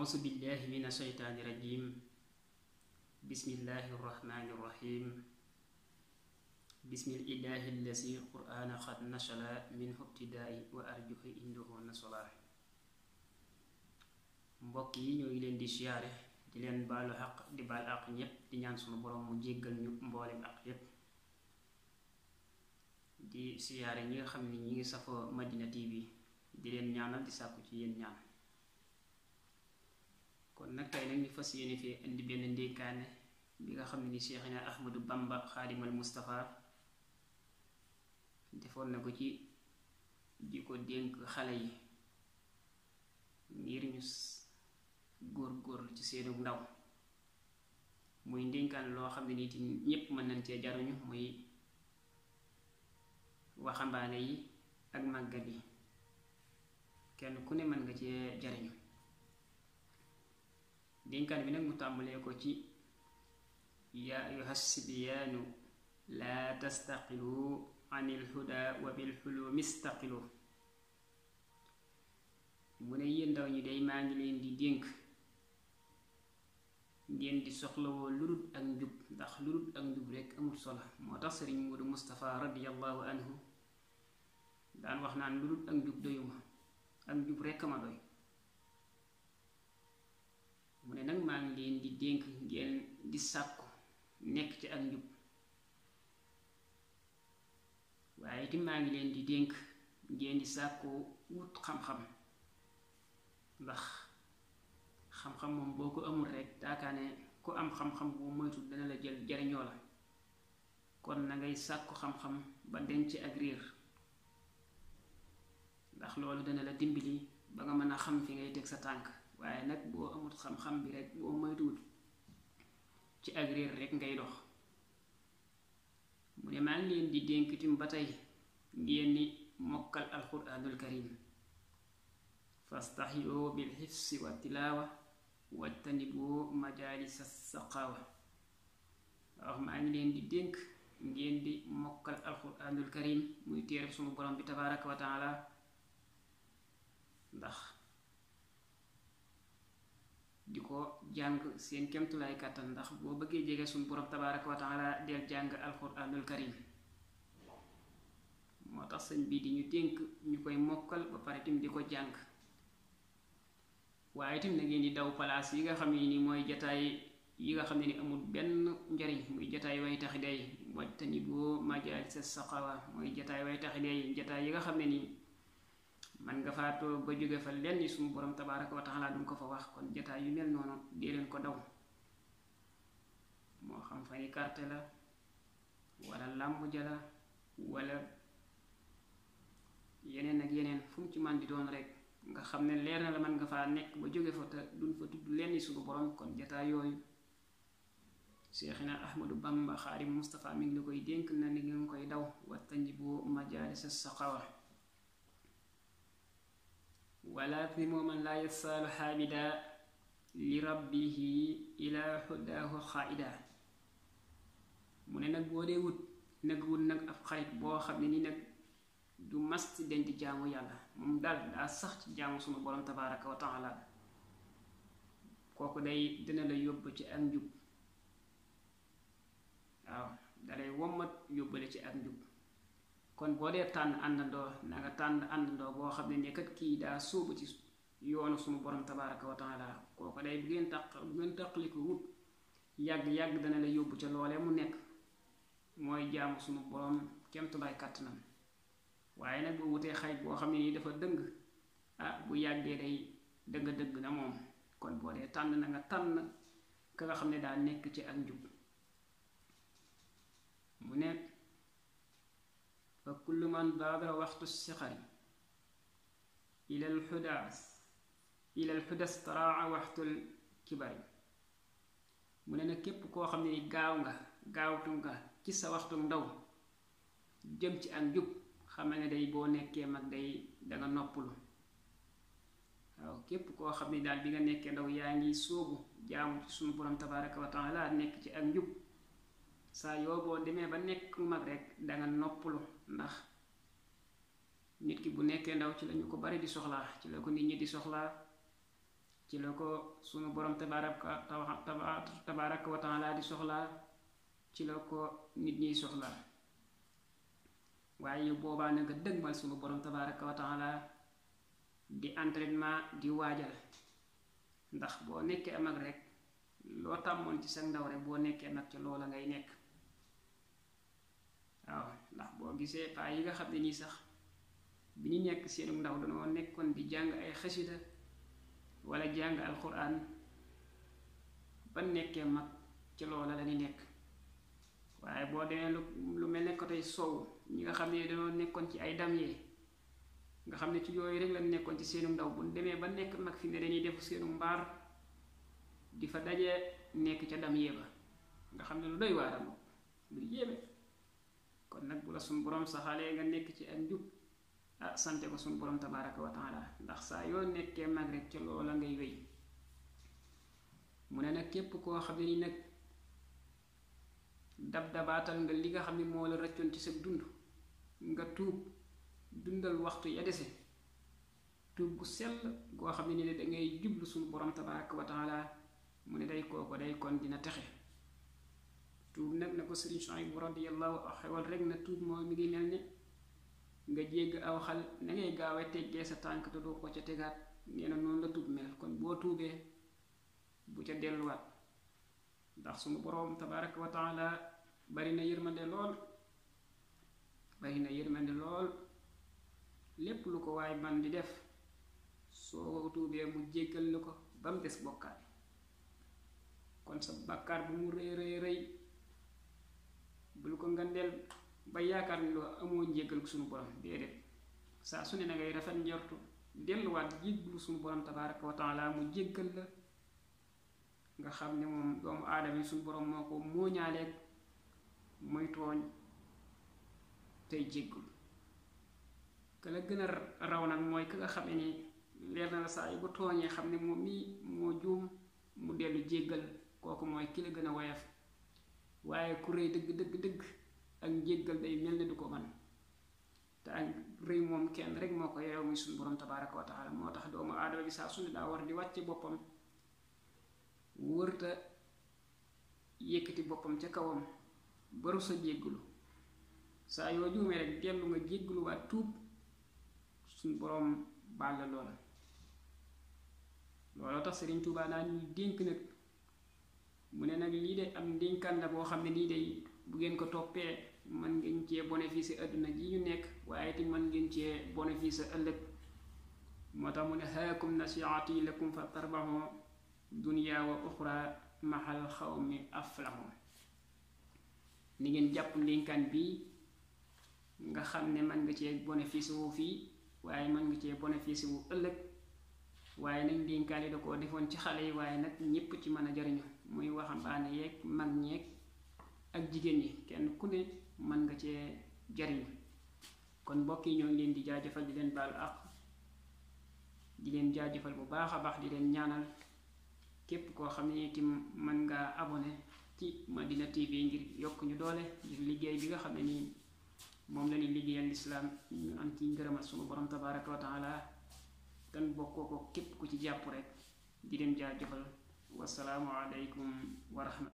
أعوذ بالله من الشيطان الرجيم. بسم الله الرحمن الرحيم. بسم الإله الذي القرآن قد نشل منه ابتداء وأرجه إنه نصلا. mbokk yi ñoo ngi leen di siyaare di leen baalu xaq di baal àq ñépp di ñaan sunu borom mu jéggal ñu mboolem àq yépp di siyaare ñi nga xam ni ñi ngi safoo Madina TV di leen ñaanal di sàkku ci yéen ñaan. kon nag tey nag ñu fas yéene fee indi benn ndénkaane bi nga xam ne ni Seexina Ahmadu Bamba Xaadimal Mustafa defoon na ko ci di ko dénk xale yi ngir ñu góor-góorlu ci seenu ndaw. muy ndénkaan loo xam ne nit ñépp mën nañ cee jaruñu, muy waxambaane yi ak màggat yi kenn ku ne mën nga cee jariñu. dénkaan bi nag mu tàmbalee ko ci yaa ayyuha sibyaanu laa tastaqilu anil huda wa bil hulumi istaqilu. mu ne yéen ndaw ñi day maa ngi leen di dénk ngeen di soxlawoo lurut ak njub, ndax lurut ak njub rekk amul solo. moo tax sëriñ Moodu Mustafa radiyallahu anhu daan wax naan lurut ak njub doyuma, ak njub rekk ma doy. mu ne nag maa ngi leen di dénk ngeen di sàkku nekk ci ak njub, waaye itam maa ngi leen di dénk ngeen di sàkku wut xam-xam, ndax xam-xam moom boo ko amul rekk daakaane ku am xam-xam bu moytu dana la jël jariñoo la. kon na ngay sàkku xam-xam ba denc ak réer, ndax loolu dana la dimbali ba nga mën a xam fi ngay teg sa tànk. waaye nag boo amul xam-xam bi rekk boo moytuwut ci ak réer rekk ngay dox. mu ne maa ngi leen di dénk tim ba tey ngeen ni mokkal alquraanul karim, fastaxiyu bil xifsi wa tilaawa wajtanibu majalisa saqaawa. wax maa ngi leen di dénk ngeen di mokkal alquraanul karim, muy téere sunu borom bi tabaaraka wa taala, ndax di ko jàng seen kemtulaay kàttan. ndax boo bëggee jege suñu borom tabaaraka wa taala del jàng alquranul karim. moo tax sëñ bi di ñu dénk ñu koy mokkal ba pare tim di ko jàng. waaye tim na ngeen di daw palaas yi nga xam ne ni mooy jataay yi nga xam ne ni amul benn njariñ, muy jataay way taxi day wajtanibu majaalisa saqawa. mooy jataay way taxi day jataay yi nga xam ne ni man nga faatoo ba jóge fa lenn suñu borom tabaaraka wa taala duñ ko fa wax. kon jataay yu mel noonu dee leen ko daw, moo xam fay carte la wala làmb ja la wala yeneen ak yeneen, fu mu ci man di doon rek nga xam ne leer na la man nga faa nekk ba jóge fa te duñ fa tudd lenn suñu borom. kon jataay yooyu Seexina Ahmadu Bamba Xaadimal Mustafa mi ngi la koy dénk na ni ngeen koy daw. wajtanibu majaalisa saqawa wala timo man laa yasaalu xaabida li rabbihi ila xudaahu xaaida. mu ne nag boo dee wut nag ab xarit boo xam ne ni nag du mas ci den di jaamu yàlla, moom daal daa sax ci jaamu sunu borom tabaaraka wa taala. kooku day dina la yóbbu ci ak njub. waaw dalay wommat yóbbale ci ak njub. kon boo dee tànn àndandoo na nga tànn àndandoo boo xam ne nekkat kii daa sóobu ci yoonu sunu borom tabaaraka wa taala. kooku day bu ngeen taqali ko wut yàgg-yàgg dana la yóbbu ca loolee mu nekk, mooy jaamu sunu borom kemtulaay kàttanam. waaye nag boo wutee xarit boo xam ne nii dafa dëng, bu yàggee day dëgg na moom. kon boo dee tànn na nga tànn ka nga xam ne daa nekk ci ak njub. mu ne fa kullu man baadara waxtu sixari ilal xudas taraa waxtul kibari. mu ne nag képp koo xam ne ni gaawtu nga ci sa waxtu ndaw jëm ci ak njub, xamal ne day boo nekkee mag day danga noppalu. waaw képp koo xam ne daal bi nga nekkee ndaw yaa ngi sóobu jaamu ci sunu borom tabaaraka wa taala nekk ci ak njub, saa yoo boo demee ba nekk mag rek danga noppalu. ndax nit ki bu nekkee ndaw ci lañu ko bari di soxlaa, ci la ko nit ñi di soxlaa, ci la ko sunu borom tabaraka wa taala di soxlaa ci la ko nit ñiy soxlaa waaye boobaa na nga dëgmal sunu borom tabaraka wa taala di entraînement di waajal ndax boo nekkee mag rek loo tàmmoon ci sa ndaw rek boo nekkee mag ca loola ngay nekk waaw ndax boo gisee paa yi nga xam ne nii sax bi ñu nekk seenu ndaw dañoo nekkoon di jàng ay xasida wala jàng alquran ba nekkee mag ci loola la ñu nekk waaye boo demee lu mel ne ko tey soow ñi nga xam ne dañoo nekkoon ci ay dam yee nga xam ne ci yooyu rek la nekkoon ci seenu ndaw bu demee ba nekk mag fi ne dañuy def seenu mbaar di fa dajee nekk ca dam yee ba nga xam ne lu doy waaram lu yéeme kon nag bu la suñ borom saxalee nga nekk ci ak njub sante ko suñ borom tabaraka wa taala ndax saa yoo nekkee mag rek ca loola ngay wéy mu ne nag képp koo xam ne ni nag dabaatal nga li nga xam ne moo la rëccoon ci sa dund nga tuub dundal waxtu ya dese tuub gu sell goo xam ne ni da ngay jublu suñu borom tabaraka wa taala mu ne day kooko day kon dina texe tuub nag na ko sëriñ Suhaybu radiyallahu xewal rek na tuub moo mi ngi mel ne nga jégg aw xal na ngay gaawe teggee sa tànk te doo ko ca tegaat nee na noonu la tuub mel kon boo tuubee bu ca delluwaat ndax suñu borom tabaraka wa taala bari na yërmande lool lépp lu ko waay man di def soo tuubee mu jéggal la ko ba mu des bokkaat kon sa bàkkaar bu mu rëy bul ko ngandeel ba yaakaar ni loo amoo njéggal ko suñu borom déedéet saa su ne na ngay rafet njortu delluwaat jéggalu suñu borom tabaraka wa taala mu jéggal la nga xam ne moom doomu aadama yi suñu borom moo ko mooñaaleeg muy tooñ tey jéggul ka la gën a raw nag mooy ka nga xam ne ni leer na la saa yu bu tooñee xam ne moom mii moo juum mu dellu jéggal kooku mooy ki la gën a woyof waaye ku rëy dëgg ak njéggal day mel ne du ko man te ak rëy moom kenn rek moo ko yeew muy suñu borom tabaraka wa taala moo tax doomu aadama bi saa su ne daa war di wàcce boppam wërta yëkkati boppam ca kawam baru sa jéggulu saa yoo juumee rek dellu nga jégguluwaat tuub suñ boroom baal la loola looloo tax Sëriñ Tuubaa naa ñuy dénk nag mu ne nag lii de am ndénkaan la boo xam ne nii day bu ngeen ko toppee man ngeen cee bénéfice àdduna ji ñu nekk waaye ti man ngeen cee bénéfice ëllëg moo tax mu ne haakum nasiihati lakum fa tarbahu dunya wa uxra maxal xawmi aflahu ni ngeen jàpp ndénkaan bii nga xam ne man nga cee bénéfice wu fii waaye man nga cee bénéfice wu ëllëg waaye nag ndénkaan yi da koo defoon ci xale yi waaye nag ñépp ci mën a jariñu muy waxambaane yeeg mag ñeeg ak jigéen ñi kenn ku ne mën nga cee jariñu kon mbokk yi ñoo ngi leen di jaajëfal di leen baal àq di leen jaajëfal bu baax a baax di leen ñaanal képp koo xam ne itam mën ngaa abonné ci Madina TV ngir yokk ñu doole ngir liggéey bi nga xam ne nii moom la ñuy liggéeyal lislaam ñu am ci ngërëmal sunu borom tabaraka wa taala dan bokkoo ko képp ku ci jàpp rek di leen jaajëfal wasalaamu aleykum wa rahmatulah